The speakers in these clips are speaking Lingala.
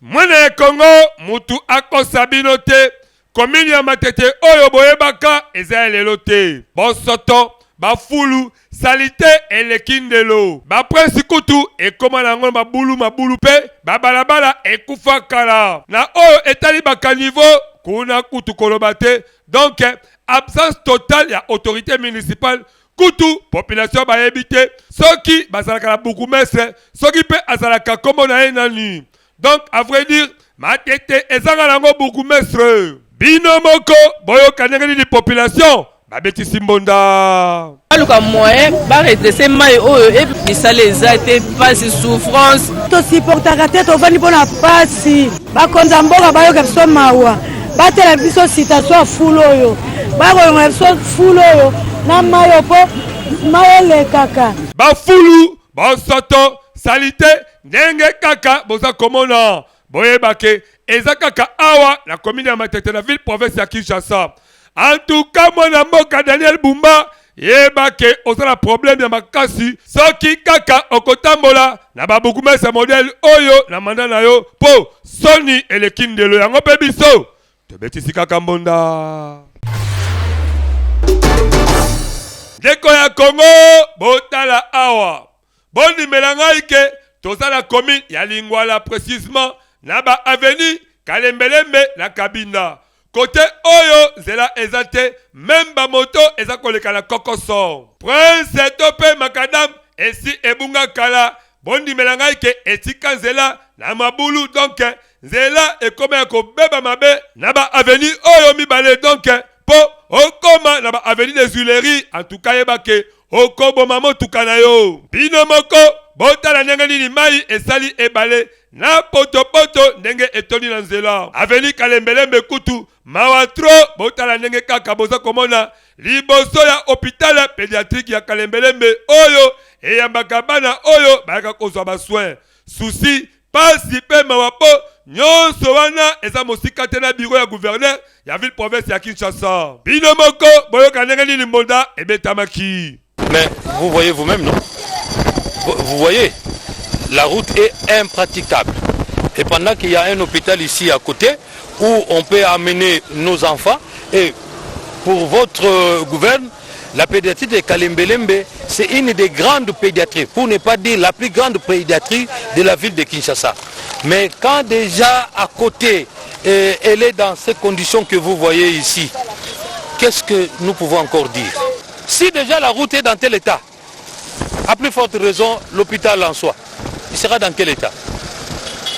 Mwana ya Congo, mutu akosa bino te. Commune ya Matete oyo boyebaka eza ya lelo te. Bosoto, bafulu, salite eleki ndelo. Ba prince kutu ekoma na yango mabulu mabulu pe ba balabala ekufa kala. Na oyo etali ba caniveaux kuna kutu koloba te. Donc absence totale ya autorite municipale kutu population bayebi te soki bazalaka na bourgmestre soki pe azalaka kombo na ye nani. Donc à vrai dire Matete ezanga nango bourgmestre. Bino moko boyoka ndenge nini population babetisi mbonda. Baluka moyen ba redresser mayi oyo et misala eza te pasi souffrance. To supportaka te tovandi mpo na pasi. Bakonzi ya mboka bayoka biso mawa, batela biso situation ya fulu oyo, bakolongola biso fulu oyo na mayi oyo mpo mayi elekaka. Bafulu, bosoto, salite ndenge kaka boza komona boyeba ke eza kaka awa na commune ya Matete na ville province ya Kinshasa. En tout cas mwana mboka Daniel Bumba yeba ke oza na problème ya makasi soki kaka okotambola na ba bourgmestre modèle oyo na mandat na yo po soni eleki ndelo yango pe biso tobetisi kaka mbonda. Ndeko ya Congo botala awa Bondimela ngai ke toza na commune ya Lingwala precisement na ba avenue Kalembelembe na Kabinda. Cote oyo nzela eza te meme ba moto eza koleka na kokoso. Prince to pe macadam esi ebunga kala bondimela ngai ke etika nzela na mabulu donc nzela ekoma ya kobeba mabe na ba avenue oyo mibale donc po okoma na ba avenue des Huileries en tout cas yeba ke Okoboma motuka na yo. Bino moko botala ndenge nini mayi esali ebale na potopoto ndenge etondi na nzela. Avenue Kalembelembe kutu mawa trop botala ndenge kaka boza komona liboso ya hopital pediatrique ya Kalembelembe oyo eyambaka bana oyo bayaka kozwa ba soins. Souci Pasi pe mawa po nionso wana eza mosika te na bureau ya gouverneur ya ville province ya Kinshasa. Bino moko boyoka ndenge nini mbonda ebetamaki. Mais vous voyez vous-même, non Vous voyez, la route est impraticable. Et pendant qu'il y a un hôpital ici à côté, où on peut amener nos enfants, et pour votre euh, gouverne, la pédiatrie de Kalembelembe, c'est une des grandes pédiatries, pour ne pas dire la plus grande pédiatrie de la ville de Kinshasa. Mais quand déjà à côté, euh, elle est dans ces conditions que vous voyez ici, qu'est-ce que nous pouvons encore dire Si déjà la route est dans tel état, à plus forte raison, l'hôpital en soi, il sera dans quel état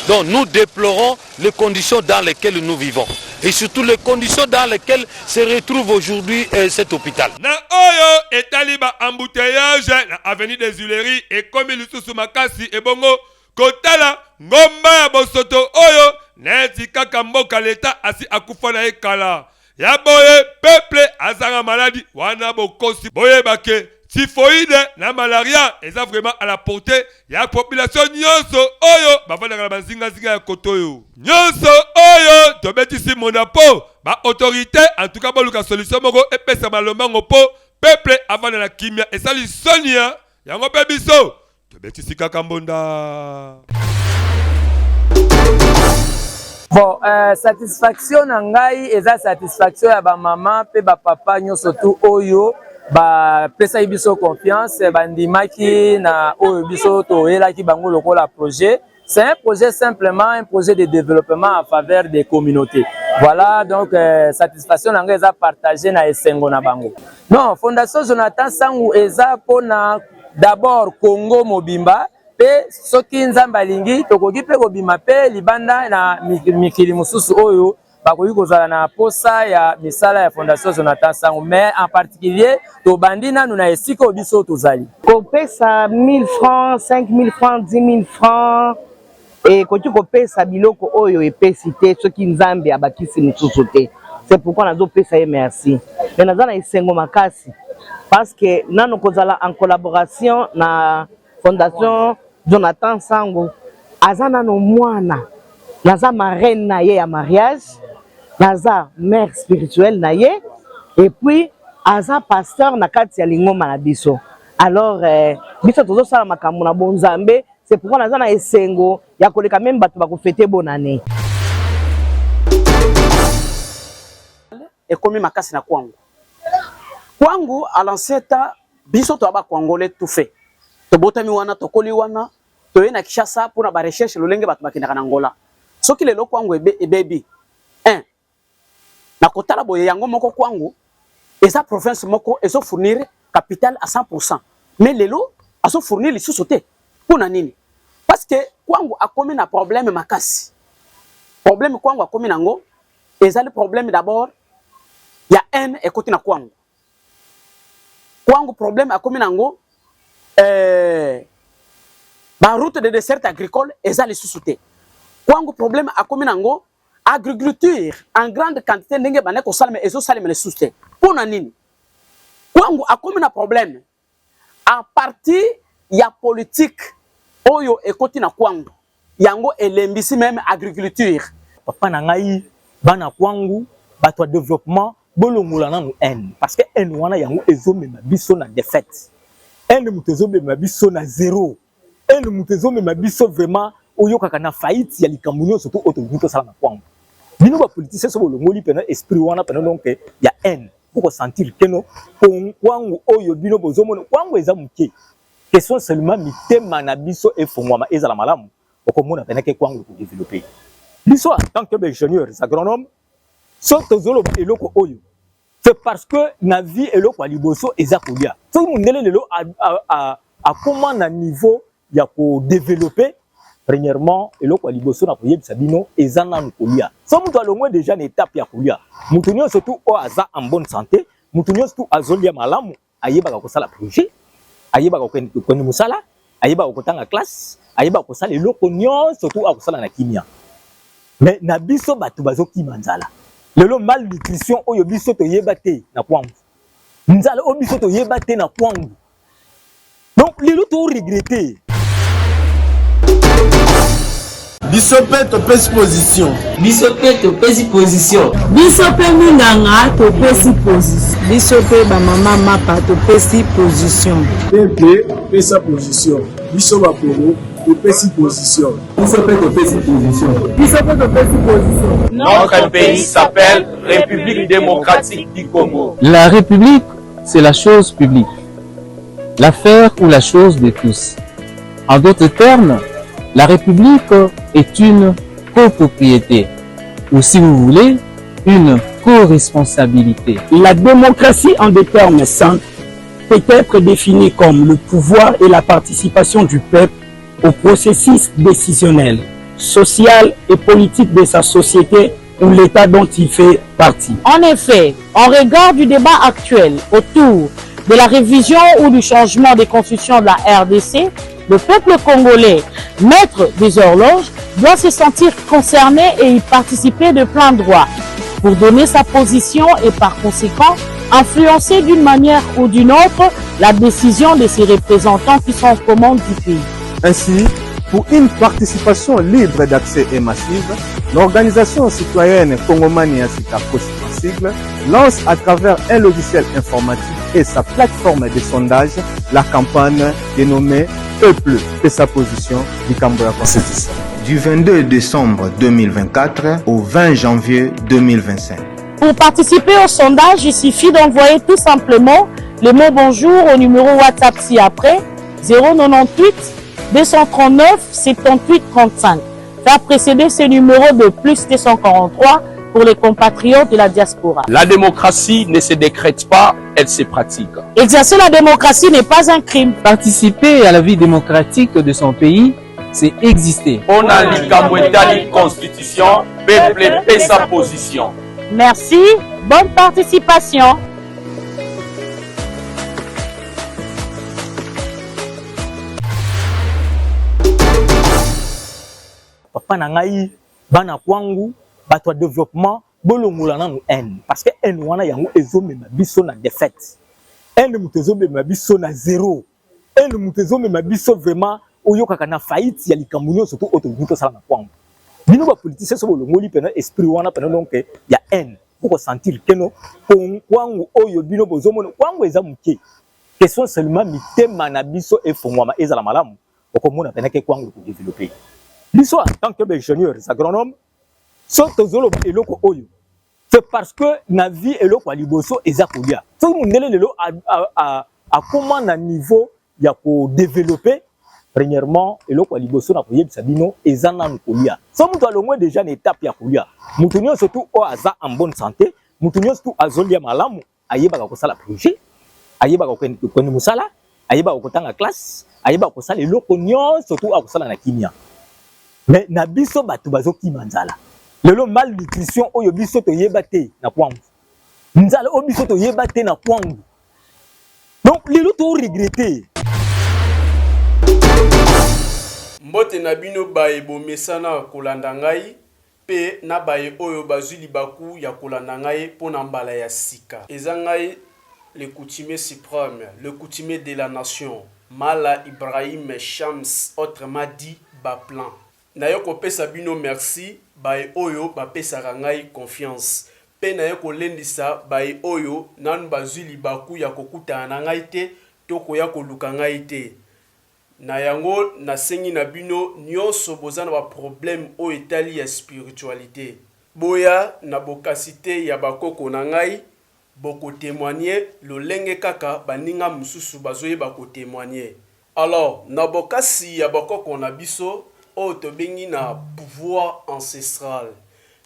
Donc nous déplorons les conditions dans lesquelles nous vivons et surtout les conditions dans lesquelles se retrouve aujourd'hui euh, cet hôpital. Na oyo etali ba embouteillages na avenue des Huileries ekomi lisusu makasi ebongo kotala ngomba ya bosoto oyo neti kaka mboka leta asi akufa na ye kala. Ya boye peuple azanga maladi wana bokosi boyeba ke typhoïde na malaria eza vraiment à la portée ya population nyonso oyo bafandaka na banzingazinga ya kotoyo nyonso oyo tobetisi monda po ba autorité en tout cas boluka solution moko epesa malombango po peuple afanda na kimia esali soni yango mpe biso Tobetisi kaka mbonda. Bon, euh, satisfaction na ngai eza satisfaction ya ba mama pe ba papa nyonso tu oyo bapesaki biso confiance bandimaki na oyo biso toyelaki bango lokola projet. C'est un projet simplement un projet de développement en faveur des communautés. Voilà donc euh, satisfaction na ngai eza partager na esengo na bango. Non, Fondation Jonathan Sangu eza pona d'abord Congo mobimba pe soki Nzambe alingi tokoki pe kobima pe libanda na mikili mosusu oyo bakoki kozala na posa ya misala ya Fondation Jonathan Sangu, mais en particulier tobandi nanu na esika oyo biso tozali. Kopesa 1000 francs, 5000 francs, 10000 francs ekoki kopesa biloko oyo epesi te soki Nzambe abakisi mosusu te. C'est pourquoi nazopesa ye merci. Mais naza na esengo makasi parce que nano kozala en collaboration na Fondation Jonathan Sango aza nano mwana, naza marraine na ye ya mariage, naza mère spirituelle na ye et puis aza pasteur na kati ya lingomba na biso. Alors eh, biso tozosala makambo na bonzambe. C'est pourquoi naza na esengo ya koleka meme bato bakofete bonne année. Ekomi makasi na Kwango. Kwango à l'ancien temps biso toya ba Kwangolais tout fait. Tobotami wana, tokoli wana, toye na Kinshasa pona ba recherche lolenge bato bakendaka na Angola. Soki lelo Kwango ebebi, un na kotala boye yango moko Kwango eza province moko ezo fournir capital à 100% mais lelo azo fournir lisusu te. Pona nini? Parce que Kwango akomi na problème makasi. Problème Kwango akomi nango ezali problème d'abord ya haine ekoti na Kwango. Kwango problème akomi nango eh, ba route de desserte agricole eza lisusu te. Kwango problème akomi nango agriculture en grande quantité ndenge bande kosalema ezosalema lisusu te. Pona nini? Kwango akomi na problème à partir ya politique oyo ekoti na Kwango yango elembisi meme agriculture. Papa na ngai bana Kwangu bato ya developpement bolongola nanu haine parce que haine wana yango ezomema biso na defaite. Haine moto ezomema biso na zero. Haine moto ezomema biso vraiment oyokaka na faillite ya likambo nyonso to oyo tolingi tosala na Kwangu. Bino ba politiciens so bolongoli pena esprit wana pena donc ya haine boko sentir keno Kwangu oyo bino bozomona Kwangu eza moke. Question seulement mitema na biso efongwama ezala malamu okomona pena ke Kwangu eko developper. Biso en tant que ba ingenieurs agronomes so tozoloba eloko oyo c'est parce que na vie eloko ya liboso eza kolia. Soki mundele lelo akoma na niveau ya ko developper, premièrement eloko ya liboso na koyebisa bino eza nanu kolia. So mutu alongwe dejà na etape ya kolia, mutu nyonso tu oyo aza en bonne santé, mutu nyonso tu azolia malamu, ayebaka kosala projet, ayebaka kokende mosala, ayebaka kotanga classe, ayebaka kosala eloko nyonso tu akosala na kimia. Mais na biso bato bazokima nzala lelo, malnutrition oyo biso toyeba te na Kwangu, nzala oyo biso toyeba te na Kwangu. Donc lelo to regretter. Biso pe topesi position. Biso pe topesi position. Biso pe minganga topesi position. Biso pe ba mama mapa topesi position. Peuple pesa position. Biso ba Congo topesi position. Biso pe topesi position. Biso pe topesi position. Notre pays s'appelle République démocratique du Congo. La République, c'est la chose publique. L'affaire ou la chose de tous. En d'autres termes, la République est une copropriété, ou si vous voulez, une co-responsabilité. La démocratie, en des termes simples, peut être définie comme le pouvoir et la participation du peuple au processus décisionnel, social et politique de sa société ou l'État dont il fait partie. En effet, en regard du débat actuel autour de la révision ou du changement des constitutions de la RDC, le peuple congolais, maître des horloges, doit se sentir concerné et y participer de plein droit pour donner sa position et par conséquent influencer d'une manière ou d'une autre la décision de ses représentants qui sont aux commandes du pays. Ainsi, pour une participation libre d'accès et massive, l'organisation citoyenne Congomani Sika en sigle lance à travers un logiciel informatique et sa plateforme de sondage la campagne dénommée Peuple et sa position du Cambodge Constitution. Du 22 décembre 2024 au 20 janvier 2025. Pour participer au sondage, il suffit d'envoyer tout simplement le mot bonjour au numéro WhatsApp ci-après 098 239 78 35. Faire précéder ce numéro de plus 243 pour les compatriotes de la diaspora. La démocratie ne se décrète pas, elle se pratique. Exercer la démocratie n'est pas un crime. Participer à la vie démocratique de son pays, c'est exister. On a likambo etali constitution, peuple pesa position. Merci, bonne participation. Papa na ngai bana Kwangu bato ya developpement bolongola nanu haine parce que haine wana yango ezomema biso na defaite. Haine moto ezomema biso na zero. Haine moto ezomema biso vraiment oyokaka na faillite ya likambo nyonso to oyo tolingi tosala na Kwangu. Bino ba politiciens so bolongoli pena esprit wana pena donc ya haine boko sentir keno Kwangu oyo bino bozomona Kwangu eza moke. Question seulement mitema na biso efongwama ezala malamu. Okomona pena ke kwango eko developper. Biso en tant que ba ingenieurs agronomes, soki tozoloba eloko oyo, c'est parce que na vie eloko ya liboso eza kolia. Soki mundele lelo akoma na niveau ya ko developper, premièrement eloko ya liboso na koyebisa bino eza nanu kolia. Soki mutu alongwe dejà na etape ya kolia, mutu nionso tout oyo aza en bonne sante, mutu nionso tout azolia malamu, ayebaka kosala projet, ayebaka kokende mosala, ayebaka kotanga classe, ayebaka kosala eloko nyonso tu akosala na kimia. Mais na biso bato bazokima nzala lelo, malnutrition oyo biso toyeba te na kwangu, nzala oyo biso toyeba te na kwangu, donc lelo to regretter. Mbote na bino baye bomesana kolanda ngai Mpe na baye oyo bazwi libaku ya kolanda ngai mpo na mbala ya sika. Eza ngai le coutumier supreme, le coutumier de la nation, Mala Ibrahim Shams autrement dit ba plans. Naye kopesa bino merci baye oyo bapesaka ngai confiance mpe naye kolendisa baye oyo nanu bazwi libaku ya kokutana na ngai te to koya koluka ngai te. Na yango nasengi na bino nionso boza na ba problème oyo etali ya spiritualite boya na bokasi te ya ba koko na ngai boko temoigner lolenge kaka baninga mosusu bazoyeba ko temoigner. Alors na bokasi ya bakoko na biso oyo tobengi na pouvoir ancestral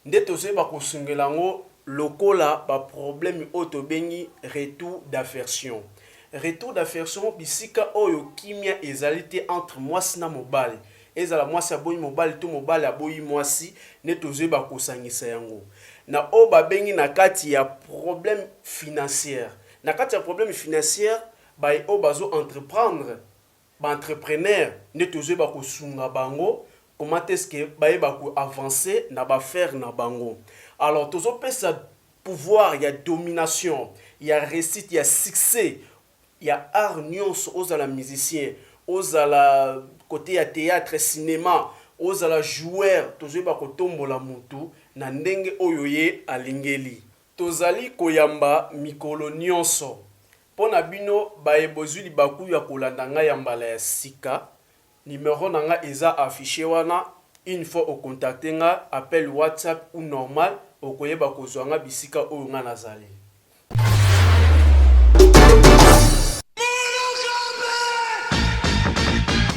nde tozoyeba kosungela yango lokola ba problème oyo tobengi retour d'affection. Retour d'affection bisika oyo kimia ezali te entre mwasi na mobali, ezala mwasi aboyi mobali to mobali aboyi mwasi nde tozoyeba kosangisa yango na oyo babengi na kati ya problème financière. Na kati ya problème financière baye oyo bazo entreprendre Ba entrepreneurs nde tozoyeba kosunga bango comment est ce que bayeba ko avancer na ba affaires na bango. Alors tozopesa pouvoir ya domination, ya reussite, ya succès ya art nionso, ozala musicien, ozala cote ya theatre, cinema, ozala joueur, tozoyeba kotombola mutu na ndenge oyo ye alingeli. Tozali koyamba mikolo nionso Mpo na bino baye bozui libaku ya kolanda ngai ya mbala ya sika, numero na nga eza affiche wana, une fois o contacter nga, appel WhatsApp ou normal, okoyeba kozua nga bisika oyo nga nazali.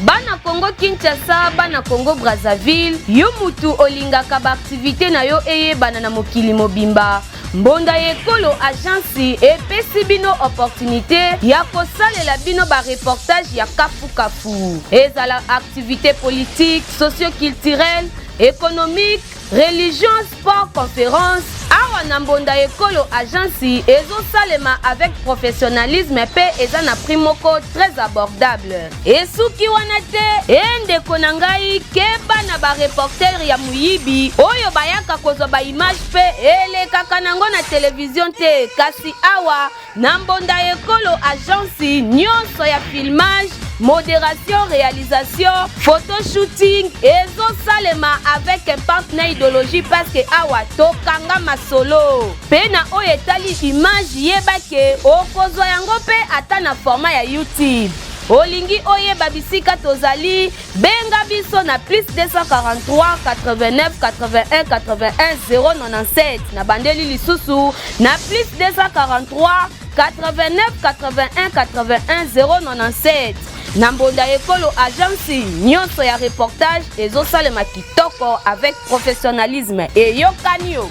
Bana Congo Kinshasa, bana Congo Brazzaville, yo mutu olingaka ba activites na yo eyebana na mokili mobimba, Mbonda ya ekolo agence epesi bino opportunite ya kosalela bino ba reportage ya kafu kafu. Ezala activite politique, socio-culturelle, economique, religion, sport, conference, awa na Mbonda ya ekolo agence ezosalema avec professionnalisme pe eza na prix moko très abordable. Esuki wana te, ee ndeko na ngai, keba na ba reporter ya moyibi oyo bayaka kozwa ba image pe elekaka nango na television te, kasi awa na mbonda ekolo agence nionso ya filmage, moderation, realisation, photo shooting ezosalema avec impact na ideologie parce que awa tokanga masolo. Pe na oyo etali image yeba ke okozwa yango pe ata na format ya YouTube. Olingi oyeba bisika tozali? Benga biso na plus 243 89 81 81 097. Nabandeli lisusu na plus 243 89 81 81 097. Na mbonda ekolo agence nyonso ya reportage ezosalema kitoko avec professionnalisme. Eyokani yo!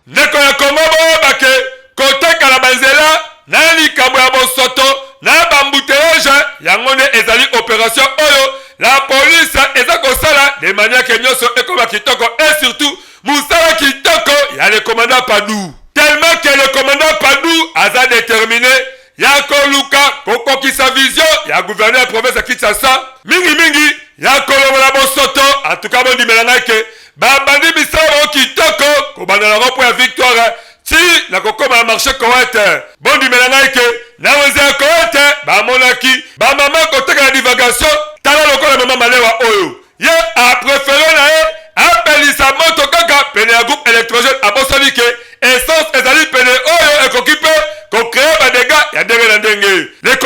Ndeko ya Congo boyeba ke koteka na ba nzela na likambo ya bosoto na ba embouteillages yango nde ezali operation oyo la police eza kosala de manière que nionso ekoma kitoko et surtout musala kitoko ya le commandant Padou tellement que le commandant Padou aza determine ya koluka kokokisa vision ya gouverneur ya province ya Kinshasa, mingi mingi ya kolongola bosoto. En tout cas bondimela ngai ke babandi misala bango kitoko kobanda na rond-point ya Victoire ti na kokoma na marché Koweït. Bondimela ngai ke na wenze ya Koweït bamonaki ba mama koteka na divagation. Tala lokola mama Malewa oyo Ye a prefere na ye apelisa moto kaka pene ya groupe electrogène, abosani ke essence ezali pene oyo ekoki pe ko creer ba degats ya ndenge na ndenge. Le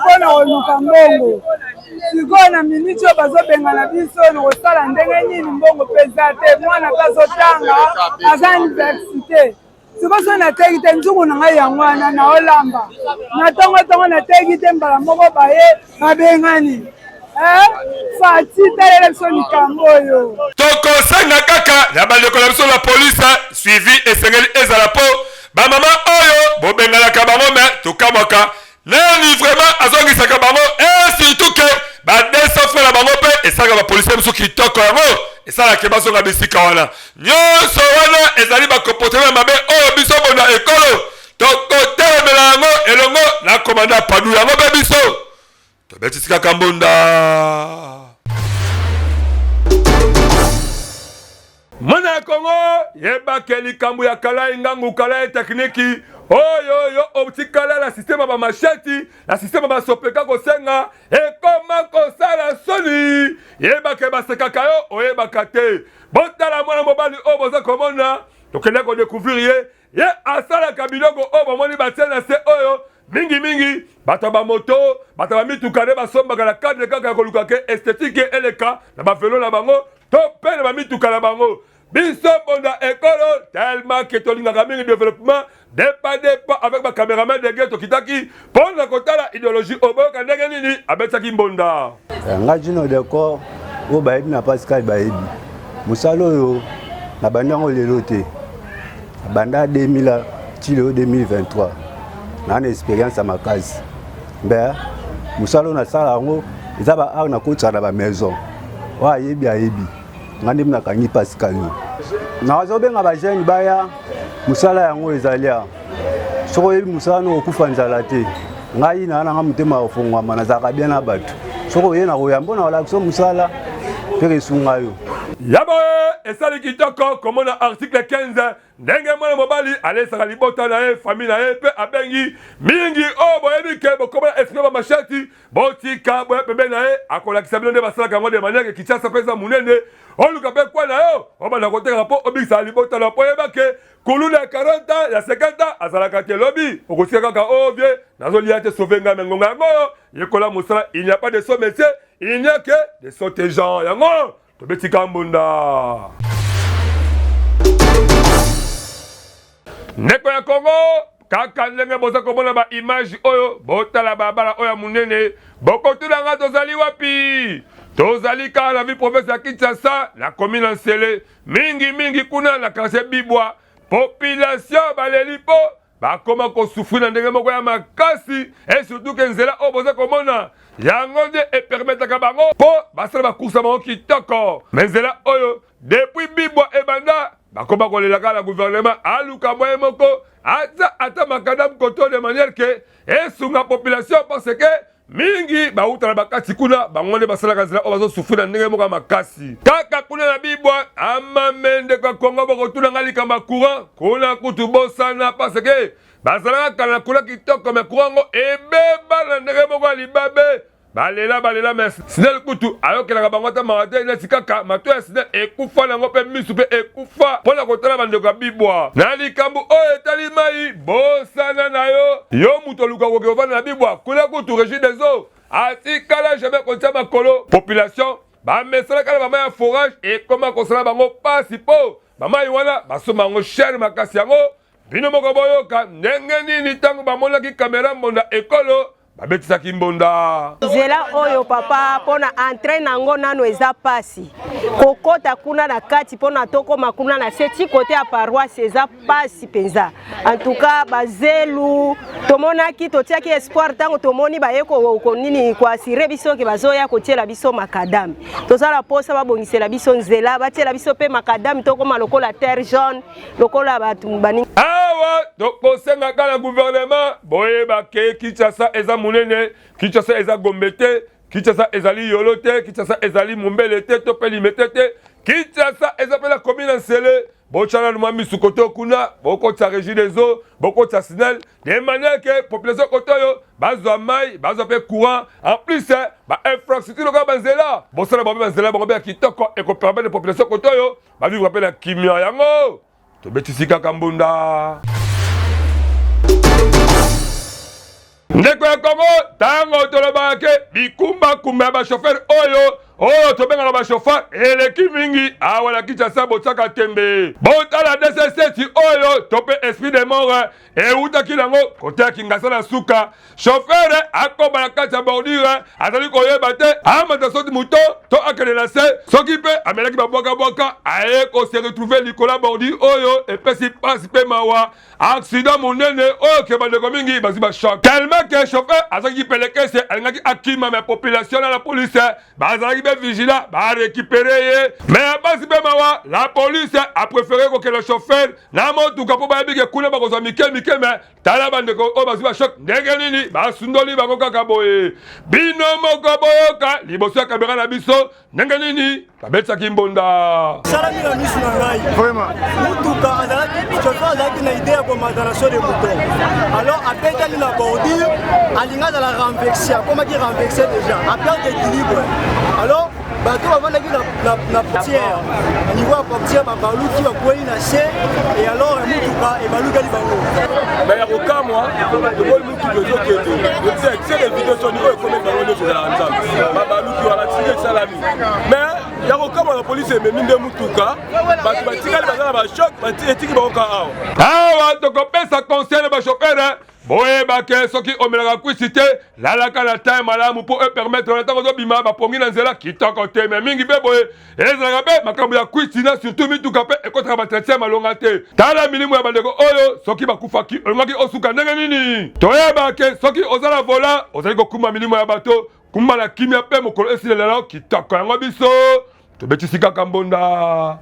mpo na koluka mbongo. Sikoyo na miniti oyo bazobengana biso, na kosala ndenge nini? Mbongo mpe eza te, mwana mpe azotanga, aza universite. Sikoyo soki nateki te, nzungu na ngai yango wana naolamba na ntongo ntongo, nateki te, mbala moko baye babengani. Eh, Fati, talela biso likambo oyo. Tokosenga kaka na bandeko na biso na police suivi esengeli ezala mpo bamama oyo bobenganaka bango me tokamwaka nani vraiment azongisaka bango et surtout ke ba 200 francs na bango mpe esalaka bapolisier mosusu kitoko yango esalaka bazonga bisika wana nyonso wana ezali bakomportement ya mabe oyo biso bona ekolo tokotelemela yango elongo na komanda padu yango mpe biso tobetisi kaka mbonda Mwana ya Kongo, yeba ke likambo ya kalai ngangu kalai tekniki oyo yo otikala na systeme ya bamasheti na systeme ya basopeka kosenga ekoma kosala soni. Yeba ke basekaka yo oyebaka te. Botala mwana mobali oyo boza komona, tokende kodecouvrir ye. Ye asalaka biloko oyo bomoni batie na se oyo mingi mingi bato ya bamoto bato ya bamituka nde basombaka na cadre kaka ya koluka ke esthétique eleka na bavelo na bango to mpe na bamituka na bango. Biso mbonda ekolo tellement ke tolingaka mingi développement depa depa avec ba cameraman de guerre tokitaki mpo na kotala idéologie oyo boyoka ndenge nini abetisaki mbonda. Eh, nga Jino Decor oyo bayebi na Pascal bayebi mosala oyo nabandi yango lelo te, nabanda 2000 ti lelo 2023 naa na experience ya makasi mbe mosala oyo nasala yango eza ba art nakotisaka na ba maison oyo ayebi ayebi nga nde nakangi Pascal oyo nazobenga ba jeune baya mosala yango ezali awa soki oyebi mosala no okufa nzala te ngai naa nanga motema ya kofongwama nazalaka bien na bato soki oye na koyambo na kolakisa mosala mpe esunga yo ya boye esali kitoko komona article 15 ndenge mwana mobali alesaka libota na ye famille na ye mpe abengi mingi oyo boyebi ke bokomona esprit ba mashati botika boya pembeni na ye akolakisa bino nde basalaka yango de manière ke Kinshasa mpe eza monene oluka mpe kwa na yo obanda kotekaka mpo obikisaka libota na mpo oyeba ke kuluna ya 40 ans ya 50 ans azalaka te lobi okotika kaka o oh, vie nazolia te sauve ngai me ngonga yango yekola mosala il n'y a pas de sot métier il n'y a que de sotte gens yango tobetika mbunda ndeko ya kongo kaka ndenge boza komona ba image oyo botala babala oyo ya monene bokotuna nga tozali wapi tozali kaka na ville province ya kinshasa na commune ya nsele mingi mingi kuna na quartier bibwa population baleli mpo bakoma kosufri na ndenge moko ya makasi e surtout ke nzela oyo boza komona yango nde epermetaka bango mpo basala bakursa bango kitoko me nzela oyo depuis bibwa ebanda bakoma kolela kaka na gouvernement aluka moyen moko aza ata makadam koto de manière ke esunga population parce que mingi bauta na bakati kuna bango nde basalaka nzela oyo bazosufri na ndenge moko ya makasi kaka kuna na bibwa amame ndeko ya kongo bokotuna ngai likambo ya courant kuna kutu bosana parce que bazalaka kala na courant kitoko me courant yango ebeba na ndenge moko ya libabe balela balela me snel kutu ayokelaka bango ata mawa te neti kaka mato ya snel ekufa nango mpe misu mpe ekufa mpo na kotala bandeko ya bibwa na likambo oyo etali mai bosana na yo yo moto oluka koke kovanda na bibwa kuna kutu régie des eaux atikala jamais kotia makolo population bamesalaka na bamai ya forage ekoma kosala bango mpasi mpo bamai wana basomba yango chere makasi yango bino moko boyoka ndenge nini ntango bamonaki kamera mbonda ekolo babetisaki mbonda. Nzela oyo papa mpona entre na yango nano eza pasi kokota kuna na kati mpona tokoma kuna na se ti kote ya paroisse eza pasi mpenza. En tout cas bazelu tomonaki totiaki espoir ntango tomoni baye konini koasire biso ke bazoya kotiela biso makadame. Tozala mposa babongisela biso nzela batiela biso mpe makadame tokoma lokola terre jaune lokola bato baningi. Awa tokosenga kaka na gouvernement boyeba ke Kinshasa eza monene, Kinshasa eza Gombe te, Kinshasa ezali Yolo te, Kinshasa ezali Mombele te to mpe Limete te. Kinshasa eza mpe na commune ya Nsele. Botya nanu mwa misu kote kuna, bokotisa régie des eaux, bokotisa SNEL de manière que population kote oyo bazwa mai, bazwa mpe courant, en plus ba infrastructure lokola banzela, bosala bango mpe banzela bango mpe ya kitoko ekopermettre population kote oyo ba vivre mpe na kimia yango tobetisi kaka mbunda. Ndeko ya Congo, tango tolobaka ke bikumbakumba ya bachauffeur oyo oyo tobengaka bachauffeur eleki mingi awa na Kinshasa, botiaka tembe. Botala DCC oyo to mpe esprit de mort ewutaki nango kote ya Kingasana na suka. Chauffeur akoba na kati ya bordure, azali koyeba te amata soki moto to akende na se, soki mpe amelaki babwakabwaka, aye ko se retrouver likolo ya bordure oyo epesi mpasi mpe mawa. Accident monene oyo ke bandeko mingi bazwi ba choc tellement que chauffeur azalaki pelekese, alingaki akima, mais population na la police bazalaki be vigilant, ba récupérer ye. Mais basi mpe mawa, la police a préféré kokela chauffeur na motuka mpo bayebi ke kuna bakozwa mike mike. Mais tala bandeko oyo bazwi ba choc ndenge nini basundoli bango kaka boye. Bino moko boyoka liboso ya kamera na biso ndenge nini babetisaki mbonda. Salami na misu na ngai vraiment, mutuka azalaki, chauffeur azalaki na idée ya komata na saut de mouton, alors abetani na bordure, alingi azala renversé, akomaki renversé déjà, aperte équilibre. Alors bato bavandaki na portière, na niveau ya portière, babaluki, bakwei na se, et alors mutuka ebalukeli bango. Mais ya kokamwa, tomoni mutuka ezokende excès de vitesse, oyo ekomeli bango nyonso ezalaka Nzambe, babaluki wana, accident esalami. Mais ya kokamwa, na polisi ememi nde mutuka, bato batikali baza na bachoc, etiki bango kaka awa. Awa tokopesa conseil na bachauffeur, boyeba ke soki omelaka kwisi te, lalaka na time malamu mpo epermettre na ntango ozobima bapongi na nzela kitoko te. Me mingi mpe boye ezalaka mpe makambo ya kwisi na surtout mituka mpe ekotaka batretien malonga te. Tala milimo ya bandeko oyo, soki bakufaki olingaki osuka ndenge nini? Toyeba ke soki oza na volant, ozali kokumba milimo ya bato, kumba na kimia mpe mokolo esilela na kitoko. Yango biso tobetisi kaka mbonda.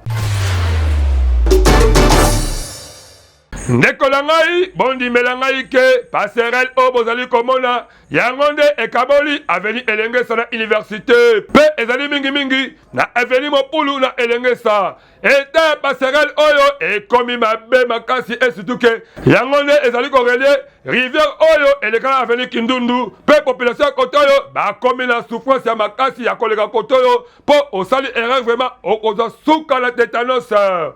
Ndeko na ngai, bondimela ngai ke passerelle oyo bozali komona yango nde ekaboli avenue Elengesa na universite, mpe ezali mingimingi na avenue Mopulu na Elengesa. Eta ya passerelle oyo ekomi mabe makasi, et surtout ke yango nde ezali korelie rivière oyo eleka na avenue Kindundu, mpe population ya kote oyo bakomi na souffrance ya makasi ya koleka kote oyo, mpo osali erreur vraiment okozwa suka na tetanos.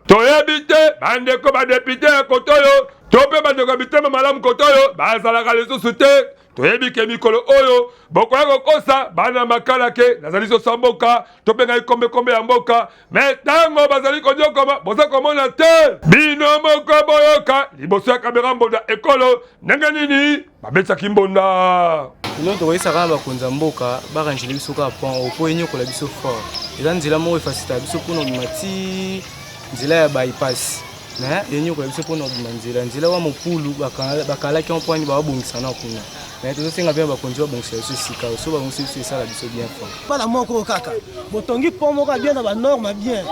Toyebi te bandeko badepute ya kote oyo to mpe bandeko ya mitema malamu kote oyo bazalaka lisusu te. Toyebi ke mikolo oyo bokoya kokosa bana Makala ke nazali sosa mboka to mpe ngai kombekombe ya mboka, me ntango bazali konyokoma boza komona te. Bino moko boyoka liboso ya kamera mbonda ekolo ndenge nini babetisaki mbonda. Bino tokoyesa kaka bakonzi ya mboka baranjele biso kaka pont oyo mpo enyokola biso fort. Eza nzela moko efasitaka biso mpona obima ti nzela ya bypass, mais enyokola biso mpona obima nzela nzela wa mopulu bakalaki yango mpo ani babongisa na kuna. Mais tozosenga mpe bakonzi babongisa biso esika oyo, so babongisi biso esala biso bien fort. Bana moko kaka botongi pont moko ya bien na banorme bien,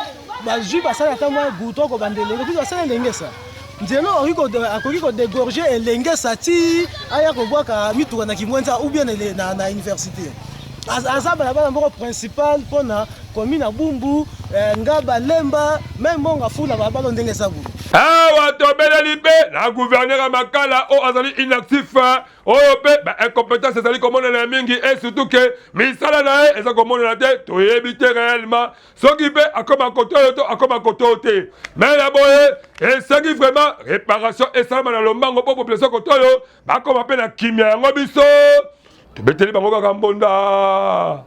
bazwi basali ata mwa goudron kobanda Elenge, kutu basali Elengesa nzela akoki kodegorge Elengesa ti aya kobwaka mituka na Kimwenza ou bien na université. Aza balabala moko principal mpona commune ya Bumbu, Ngaba, Lemba, meme Monga Fula, balabala ndenge eza boye. Awa tobeleli mpe na gouverneur ya Makala oyo azali inactif, oyo mpe ba incompétence ezali komonana ya mingi, et surtout ke misala na ye eza komonana te. Toyebi te réellement soki mpe akoma kote oyo to akoma kote oyo te. Mais na boye esengi vraiment réparation esalama na lombango mpo population kote oyo bakoma mpe na kimia. Yango biso tobeteli bango kaka mbonda.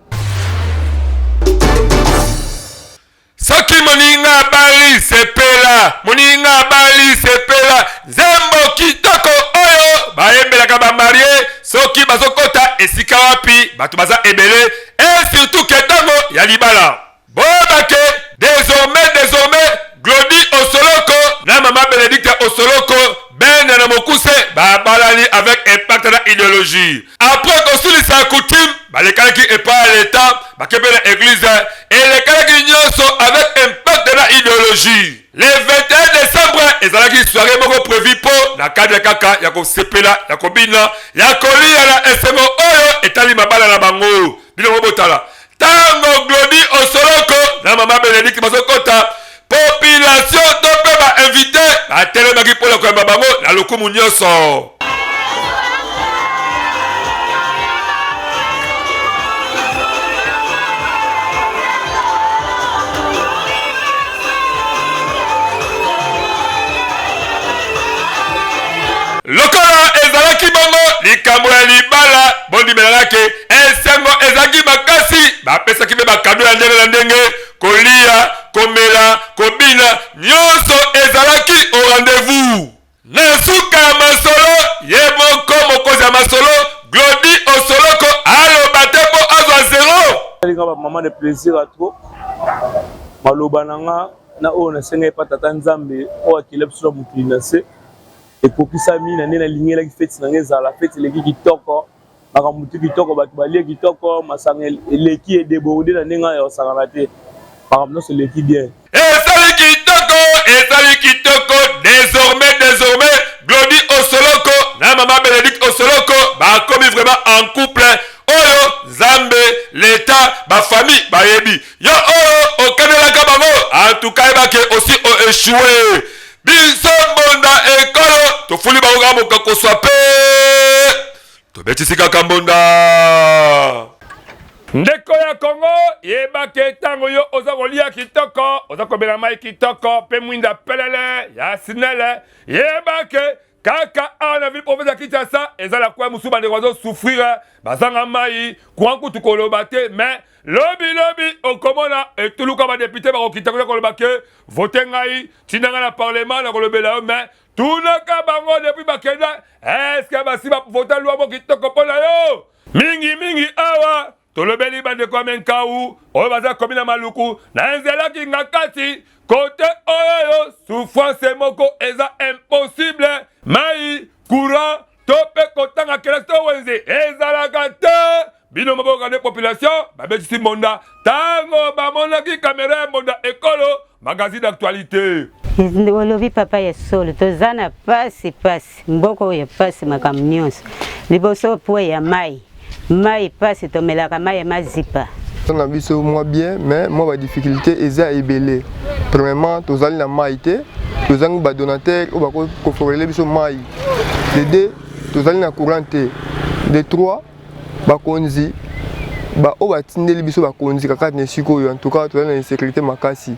Soki moninga abali sepela, moninga abali sepela, nzembo kitoko oyo bayembelaka ba marie soki bazokota esika wapi bato baza ebele, et surtout ke ntango ya libala. Boyeba ke désormais désormais Glody Osoloko na mama Benedicte Osoloko Bene na mokuse babalani avec impact na idéologie. Après kosilisa coutume, balekalaki epai ya l'Etat, bake mpe na église, elekalaki nyonso avec impact na idéologie. Le 21 décembre ezalaki soirée moko prévu mpo na cadre kaka ya kosepela, ya kobina, ya kolia na esengo oyo etali mabala na bango. Bino moko botala ntango Glody Osoloko na mama Benedicte bazokota, population to mpe ba invité batelemaki mpo na koyamba bango na lokumu nyonso. Lokola ezalaki bongo likambo ya libala. Bondimelaka ke esengo ezalaki makasi, bapesaki mpe bakado ya ndenge na ndenge, kolia, komela, kobina, nyonso ezalaki au rendez-vous. Na suka ya masolo, ye moko mokonzi ya masolo Glody Osoloko aloba te mpo azwa zero. Alinga ba maman de plaisir à trop. Maloba na nga na oyo nasengaki epa tata Nzambe oyo akela biso na mokili na se ekokisami na nde nalingelaki feti na nga ezala feti eleki kitoko makambo tu kitoko bato balie kitoko masanga eleki edeborde na ndenge ya kosakana te makambo nyonso eleki bien. Ezali kitoko, ezali kitoko désormais désormais Glody Osoloko na mama Benedicte Osoloko bakomi vraiment en couple oyo Nzambe l'etat ba famille bayebi yo oyo okanelaka bango en tout cas yeba ke aussi o échoué biso mbonda ekolo tofuli bango kaka mokakoswa pe tobetisi kaka mbonda. Ndeko ya Congo, yeba ke ntango yo oza kolia kitoko, oza komela mai kitoko mpe mwinda pelele ya sinele, yeba ke kaka awa na ville province ya Kinshasa eza na coin mosusu bandeko bazo souffrir, bazanga mai, courant kutu koloba te, mais lobi lobi okomona etuluka ba depute bakokita kuna koloba ke vote ngai, tinda ngai na parlement nakolobela yo, mais tunaka bango depuis bakenda est-ce que basi bavota loi moko kitoko mpo na yo? Mingi mingi awa tolobeli bandeko ya Menkau oyo baza komi na Maluku na nzela Kingakati kote oyo souffrance moko eza impossible, mai, courant to mpe kotanga kelasi to wenze ezalaka te. Bino maboka nde population babetisi mbonda ntango bamonaki kamera ya mbonda ekolo magazine d'actualité. Olobi papa ya solo, toza na pasi pasi. Mboka oyo pasi makambo nionso. Liboso pue ya mayi, mayi pasi tomelaka mayi ya mazipa. Na biso mwa bien mais mwa ba difficulté eza ebele. Premièrement tozali na mayi te, tozangi ba donateurs oyo bakoki koforele biso mayi. De deux tozali na courant te. De trois bakonzi ba oyo batindeli biso bakonzi kaka na esika oyo en tout cas tozali na insécurité makasi.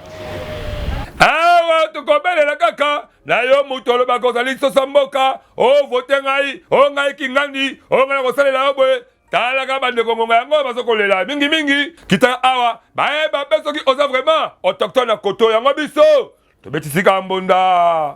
Awa tokobelela kaka na yo moto olobaka ozali sosa mboka o vote ngai o ngai kingandi o ngai nakosalela yo boye talaka bandeko ngonga yango bazo kolela mingi mingi kita awa bayeba mpe soki oza vraiment autochtone na koto yango biso tobetisika mbonda.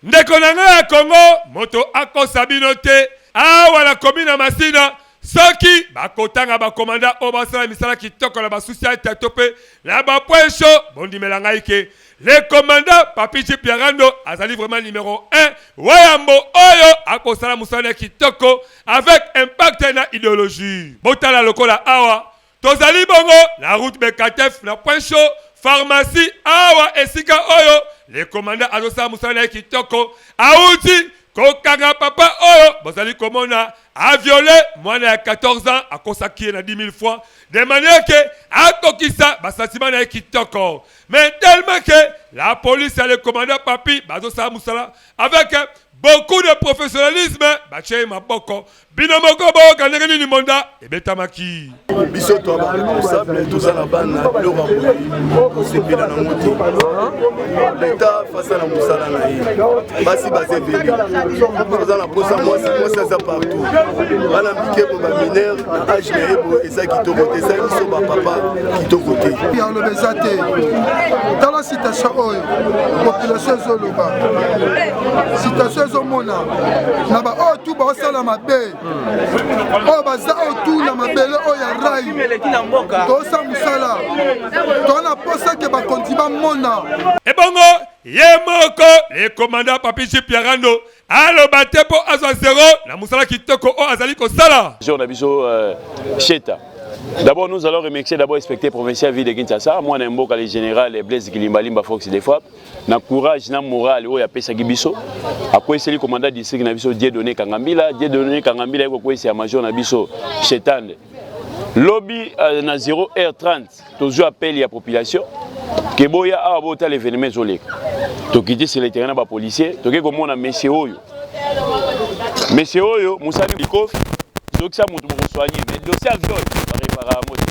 Ndeko na ngai ya Congo, moto akosa bino te. Awa na commune ya Masina, soki bakotanga ba commandant oyo basala misala kitoko na ba sous-ciat to mpe na ba point chaud, bondimela ngai ke le commandant Papy Piarando azali vraiment numero 1 wayambo oyo akosala mosala ya kitoko avec impact na ideologie. Botala lokola awa Tozali bongo na route Bekatef na point chaud pharmacie awa esika oyo le commandant azosala mosala na ye kitoko awuti kokanga papa oyo bozali komona aviole mwana ya 14 ans akosaki ye na 10 000 francs de manière que akokisa basentiment na ye kitoko mais tellement que la police ya le commandant Papi bazosala mosala avec beaucoup de professionnalisme batie ye maboko Bino moko boyoka ndenge nini monda ebetamaki. Biso to ba responsable toza na bana biloko ya boye kosepela nango te. Leta face na mosala na ye basi baza ebele toza na posa mwasi mwasi aza partout bana mike bo baminere na age na ye boye eza kitoko te esali biso bapapa kitoko te. Ya oloba eza te tala citation oyo population ezoloba citation ezomona na baoyo tu baosala mabe oyo baza oyo tu na mabele oyo ya rai toosala mosala toa na mposa ke bakonzi bamona. Ebongo ye moko le commandant Papy Pierrando aloba te mpo azwa zero na mosala kitoko oyo azali kosala. Jour na biso Sheta. D'abord, nous allons remercier d'abord inspecteur provincial ville de Kinshasa, moi mboka le général Blaise Kilimbalimba Fox des frappes. Na courage na morale oyo apesaki biso, akweseli commandant district na biso Dieudonné Kangambila, Dieudonné Kangambila ye kokwesi ya major na biso Chetande. Lobi na 0h30 tozwi appel ya population ke boya awa botala événement ezoleka. Tokiti sur le terrain na ba policiers, toke komona monsieur oyo. Monsieur oyo mosali likofi zokisa moto bokosoigne mais dossier ya viol barepara yango te.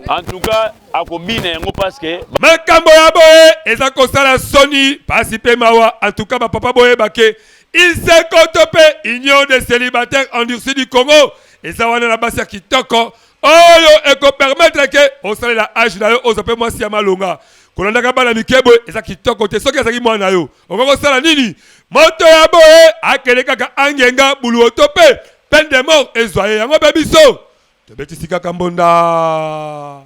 En tout cas, akobina yango parce que Makambo ya boye eza kosala soni, pasi mpe mawa. En tout cas, bapapa boyeba ke Iseko to mpe Union des célibataires endurcis du Congo eza wana na basi ya kitoko oyo ekopermettre ke osalela age na yo, ozwa mpe mwasi ya malonga. Kolandaka bana mike boye eza kitoko te. Soki azalaki mwana na yo, okoki kosala nini? Moto ya boye akende kaka angenga buluwo to mpe peine de mort ezwa ye. Yango mpe biso tobetisi kaka mbonda.